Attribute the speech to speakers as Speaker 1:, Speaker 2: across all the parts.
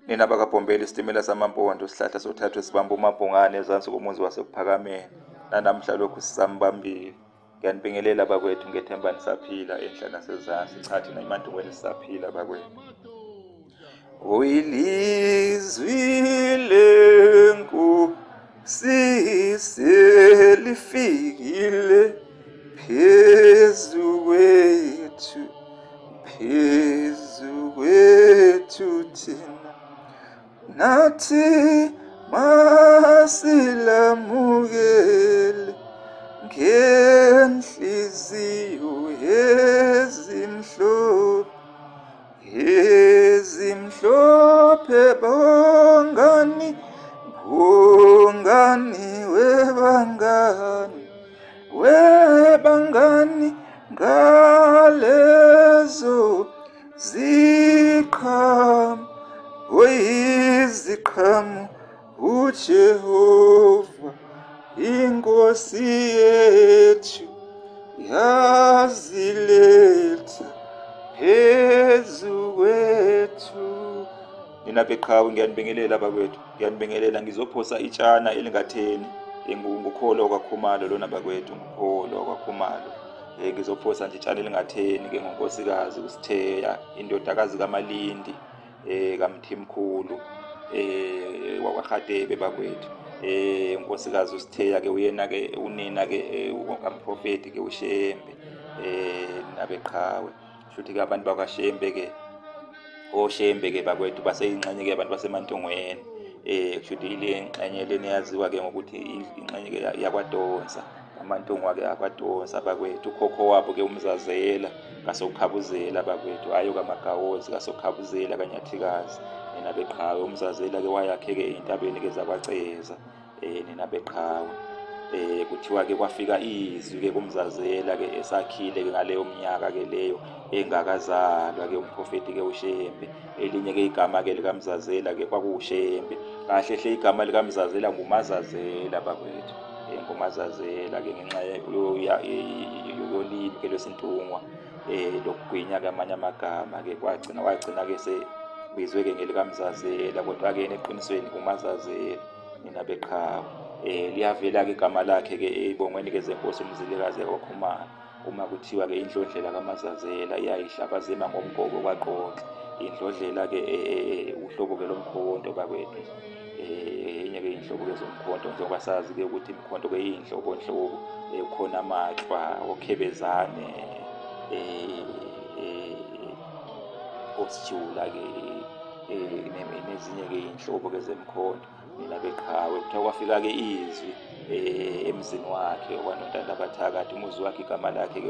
Speaker 1: Nina bakaBhombela, isitimela samaMpondo, sihlahla sothathu sibamba uMabhungane ezansi komuzi waseKuphakameni. Nanamhla lokhu sisambambile. Ngiyanibingelela bakwethu, ngethemba nisaphila enhla nasezansi. Cha, thina eMantungweni sisaphila bakwethu. Uyilizwi lenkosi selifikile phezu kwethu, phezu kwethu thina, nathi masilamukele ngenhliziyo ezimhlophe, ezimhlophe. Bongani, bongani, webangani, webangani, ngalezo ziqhamo, oyiziqhamo uJehova inkosi yethu yaziletha phezu kwethu. Nina beqhawe, ngiyanibingelela bakwethu, ngiyanibingelela. Ngizophosa itshana elingatheni, ngukholo kwaKhumalo lona bakwethu, ngukholo kwaKhumalo. Ngizophosa nje itshana elingatheni ke ngonkosikazi uSitheya, indodakazi kaMalindi kaMthimkhulu wakwaRhadebe bakwethu. Unkosikazi uSitheya ke uyena ke unina ke kamprofeti ke uShembe nabeqhawe. Shuthi ke abantu bakwaShembe ke, oShembe ke bakwethu baseyingxenye ke abantu baseMantungweni. Kushuthi ile ngxenye lena yaziwa ke ngokuthi ingxenye ke yakwaDonsa, amaNtungwa ke akwaDonsa bakwethu. Ukhokho wabo ke uMzazela kaSokhabuzela bakwethu, ayo kaMagawozi kaSokhabuzela kaNyathikazi nina beqhawe. UMzazela ke wayakhe ke ey'ntabeni ke zakwaCeza nina beqhawe. Kuthiwa ke kwafika izwi ke kuMzazela ke esakhile ke ngaleyo minyaka ke leyo engakazalwa ke umprofeti ke uShembe. Elinye ke igama ke likaMzazela ke kwakuwuShembe. Kahle hle igama likaMzazela nguMazazela bakwethu, nguMazazela ke ngenxa yolimi ke lwesiNtungwa lokugwinya ke amanye amagama ke kwagcina wagcina ke sebizwe ke ngelikaMzazela, kodwa ke eqinisweni nguMazazela nina beqhawe. Liyavela ke igama lakhe ke eyibongweni ke zenkosi uMzilikazi yakwaKhumalo, uma kuthiwa ke indlondlela kaMazazela iyayihlabazema ngomgobo kwaqoqa. Indlondlela ke uhlobo ke lomkhonto bakwethu, enye ke inhlobo ke zomkhonto, njengoba sazi ke ukuthi imikhonto ke iyinhlobonhlobo, kukhona amahlwa, okhebezane, osijula ke nezinye ke inhlobo ke zemkhonto nina beqhawe. Kuthiwa kwafika ke izwi emzini wakhe kwaNontandabathakathi, umuzi wakhe igama lakhe ke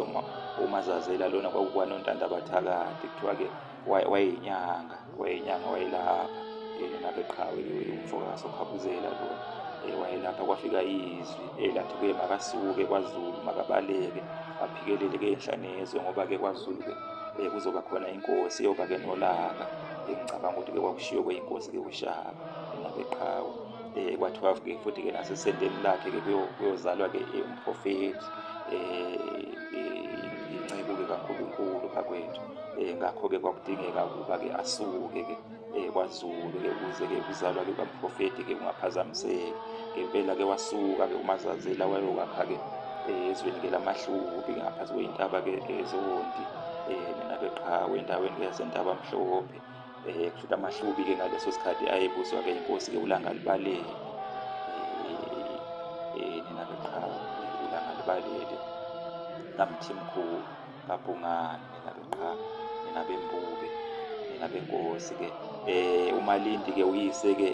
Speaker 1: uMazazela lona kwakukwaNontandabathakathi. Kuthiwa ke wayeyinyanga, wayeyinyanga, wayelapha nina beqhawe, umfo kaSokhabuzela lona wayelapha. Kwafika izwi elathi kuye makasuke kwaZulu, makabaleke aphikelele ke enhla nezwe, ngoba ke kwaZulu ke kuzoba khona inkosi eyoba ke nolaka. Ngicabanga ukuthi ke kwakushiwo kweyinkosi ke uShaka nina beqhawe. Kwathiwa ke futhi ke nasesendeni lakhe ke kuyozalwa ke umprofeti, inceku ke kaNkulunkulu bakwethu. Ngakho ke kwakudingeka ukuba ke asuke ke kwaZulu ke ukuze ke kuzalwa ke kamprofeti ke kungaphazamiseki. Ngempela ke wasuka ke uMazazela wayokwakha ke ezweni ke lamaHlubi ngaphansi kwey'ntaba ke ezondi nina beqhawe, endaweni ke yaseNtaba Mhlophe. Kushuthi amaHlubi ke ngaleso sikhathi ayebuswa ke inkosi ke uLangalibalele nina beqhawe, uLangalibalele kaMthimkhulu kaBhungane nina beqhawe, nina bembube, nina benkosi ke. uMalindi ke uyise ke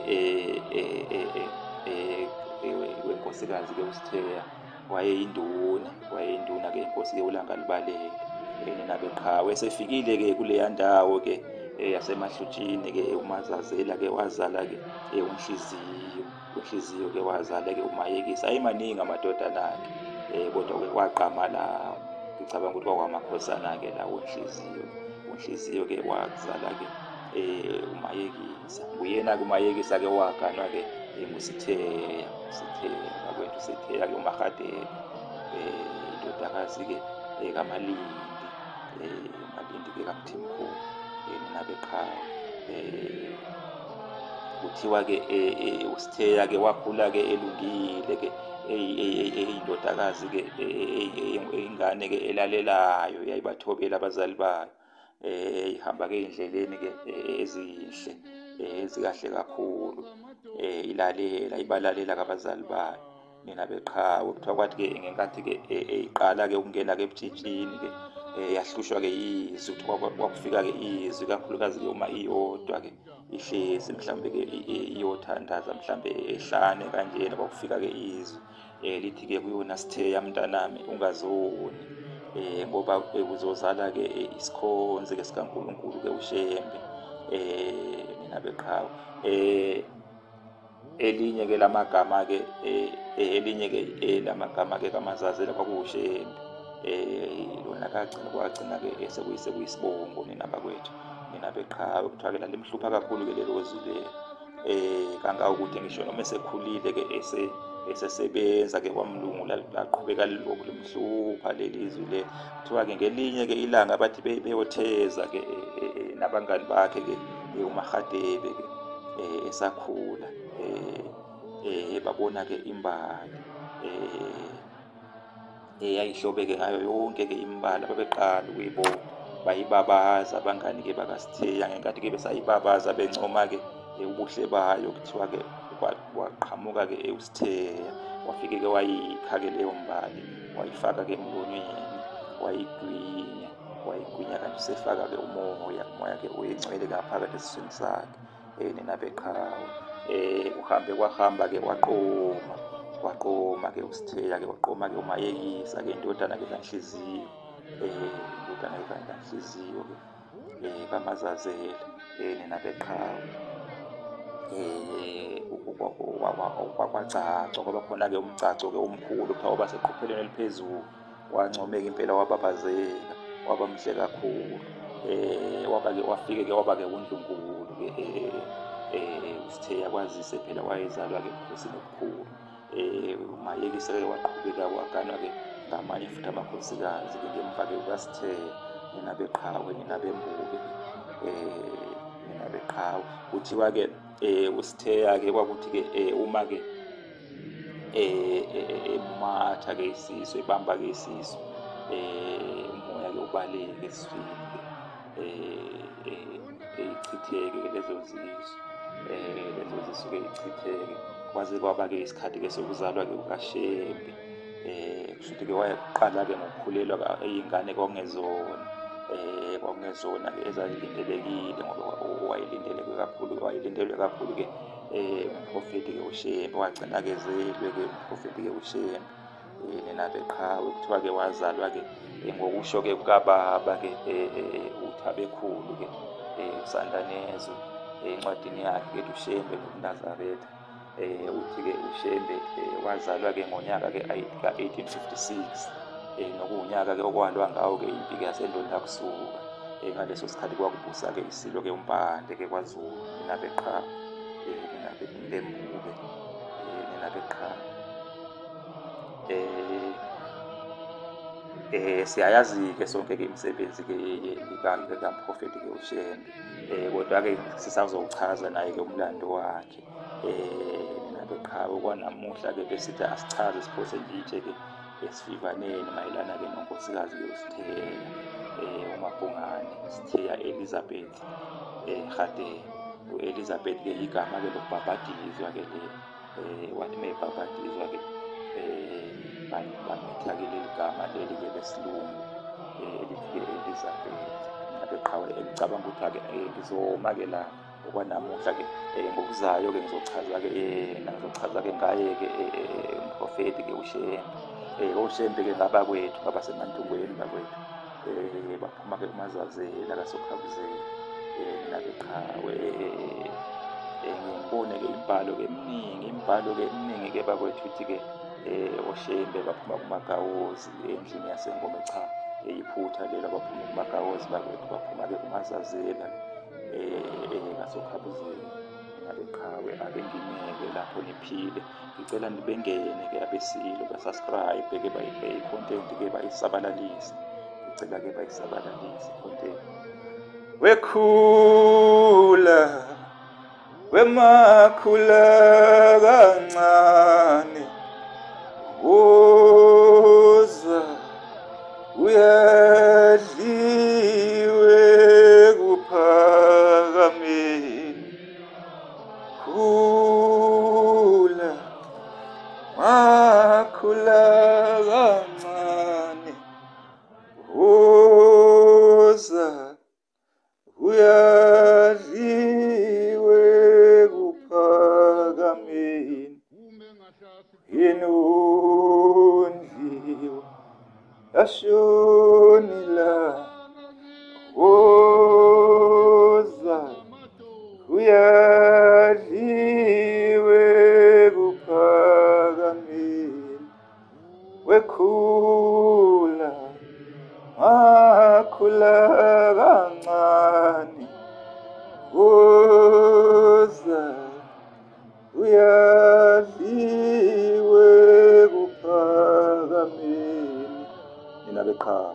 Speaker 1: wenkosikazi ke uSitheya wayeyinduna, wayeyinduna ke inkosi ke uLangalibalele nina beqhawe. Esefikile ke kuleya ndawo ke yasemahlutshini ke uMazazela ke wazala ke uNhliziyo, uNhliziyo ke wazala ke uMayekisa. Ayemaningi amadodana akhe kodwa ke kwaqama lawo, ngicabanga ukuthi kwakwamakhosana ke lawo uNhliziyo. uNhliziyo ke wazala ke uMayekisa, nguyena ke uMayekisa ke waganwa ke nguSitheya, uSitheya bakwethu, uSitheya ke uMahadebe, indodakazi ke kaMalindi, uMalindi ke kaMthimkhulu Nina beqhawe. Kuthiwa-ke uSitheya-ke wakhula-ke elungile-ke, eyindodakazi-ke, eyingane-ke elalelayo, yayibathobela abazali bayo, ihamba-ke ey'ndleleni-ke ezinhle, ezikahle kakhulu, ilalela, ibalalela-ke abazali bayo. Nina beqhawe, kuthiwa kwathi-ke ngenkathi-ke iqala-ke ukungena-ke ebutshitshini-ke, yahlushwa-ke yizwi. Kuthiwa kwakufika-ke izwi kakhulukazi-ke uma iyodwa-ke ihlezi mhlawumbe-ke iyothandaza mhlawumbe ehlane kanjena, kwakufika-ke izwi lithi-ke kuyona, Sitheya mntanami, ungazoni, ngoba uzozala-ke isikhonzi-ke sikaNkulunkulu-ke uShembe. Nina beqhawe, elinye-ke lamagama-ke, elinye-ke lamagama-ke kaMazazela kwakuwuShembe. Lona kagcina kwagcina-ke sekuyisibongo. Nina bakwethu, nina beqhawe, kuthiwa-ke lalimhlupha kakhulu-ke lelo zwi lelo, kangangokuthi ngisho noma esekhulile-ke esesebenza-ke kwamlungu, laqhubeka lilokhu limhlupha leli zwi leli. Kuthiwa-ke ngelinye-ke ilanga bathi beyotheza-ke nabangani bakhe-ke, uMahadebe-ke, esakhula, babona-ke imbali eyayihlobeke ngayo yonke-ke imibala, babeqala ukuyibona, bayibabaza abangani-ke bakaSitheya. Ngenkathi-ke besayibabaza bencoma-ke ubuhle bayo, kuthiwa-ke waqhamuka-ke uSitheya, wafike-ke wayikha-ke leyo mbali, wayifaka-ke emlonyeni, wayigwinya, wayigwinya, kanti usefaka-ke umoya, umoya-ke oyingcwele ngaphakathi esiswini sakhe. Nina beqhawe, kuhambe kwahamba-ke, waqoma, waqoma-ke uSitheya-ke, waqoma-ke uMayekisa-ke, indodana-ke kaNhliziyo, indodana-ke kaNhliziyo-ke, kaMazazela. Nina beqhawe, kwagcagcwa, kwaba khona-ke umgcagco-ke omkhulu, kuthiwa waba seqophelweni eliphezulu, wancomeka impela, wababazeka, waba muhle kakhulu. Waba-ke wafike-ke waba-ke uNdlunkulu-ke uSitheya, kwazise phela wayezalwa-ke ebukhosini obukhulu. uMayekisa-ke waqhubeka waganwa-ke ngamanye futhi amakhosikazi-ke ngemva-ke kukaSitheya. Nina beqhawe, nina bembuke, nina beqhawe, kuthiwa-ke uSitheya-ke kwakuthi-ke uma-ke emumatha-ke isisu, ebamba-ke isisu, umoya-ke ubaleke esiswini-ke, ichitheke-ke lezo zisu, lezo zisu-ke ichitheke, kwaze kwaba-ke isikhathi-ke sokuzalwa-ke kukaShembe. Kushuthi-ke wayeqala-ke ngokukhulelwa iy'ngane kwakungezona, kwakungezona-ke ezazilindelekile, ngoba wayelindeleke kakhulu, wayelindelwe kakhulu-ke umprofethi-ke uShembe. Wagcina-ke ezelwe-ke umprofethi-ke uShembe. Nina beqhawe, kuthiwa-ke wazalwa-ke ngokusho-ke kukababa-ke uThabekhulu-ke, uSandanezwe, encwadini yakhe-ke uShembe nobuNazaretha, uthi-ke uShembe wazalwa-ke ngonyaka-ke ka-1856, nokuwunyaka-ke okwalwa ngawo-ke impi-ke yaseNdondakusuka. Ngaleso sikhathi kwakubusa-ke isilo-ke uMpande-ke kwaZulu. Nina beqhawe, nina bembuke, nina beqhawe, siyayazi-ke sonke-ke imisebenzi-ke kamprofethi-ke uShembe, kodwa-ke sisazowuchaza naye-ke umlando wakhe. Nina beqhawe, kwanamuhla-ke besithi asichaze, siphose nje itshe-ke esivivaneni mayelana-ke nonkosikazi-ke uSitheya, uMabhungane Sitheya Elizabeth Radebe. U-Elizabeth-ke igama-ke lokubhabhadizwa-ke le, wathi uma ebhabhadizwa-ke, bametha-ke leli gama leli-ke lesilungu, elithi-ke Elizabeth. Ngabe qhawe, ngicabanga ukuthi-ke ngizoma-ke la okwanamuhla-ke, ngokuzayo-ke ngizochaza-ke yena, ngizochaza-ke ngaye-ke umprofethi-ke uShembe. OShembe-ke ngabakwethu, ngabaseMantungweni bakwethu, baphuma-ke kuMazazela kaSokhabuzela. Nina beqhawe, ngibone-ke imibhalo-ke eminingi, imibhalo-ke eminingi-ke bakwethu, ithi-ke oShembe baphuma kuMagawozi endlini yaseNgome. Cha, iphutha lelo, baphuma kuMagawozi bakwethu, baphuma-ke kuMazazela kaSokhabuzela. Nina beqhawe, ake ngimeke lapho, niphile. Ngicela nibengene-ke abesilo, ba-subscribe-ke, i-content-ke bayisabalalise. Ngicela-ke bayisabalalise i-content. Wekhula wemakhula kancane, woza uyadliwe kuphakameni. Khula makhula kancane, woza uyadliwe kuphakameni. Yini undliwa yashonila, woza uyadliwe kuphakameni. Wekhula makhula kancane, woza uyadliwe kuphakameni. Nina beqhawe.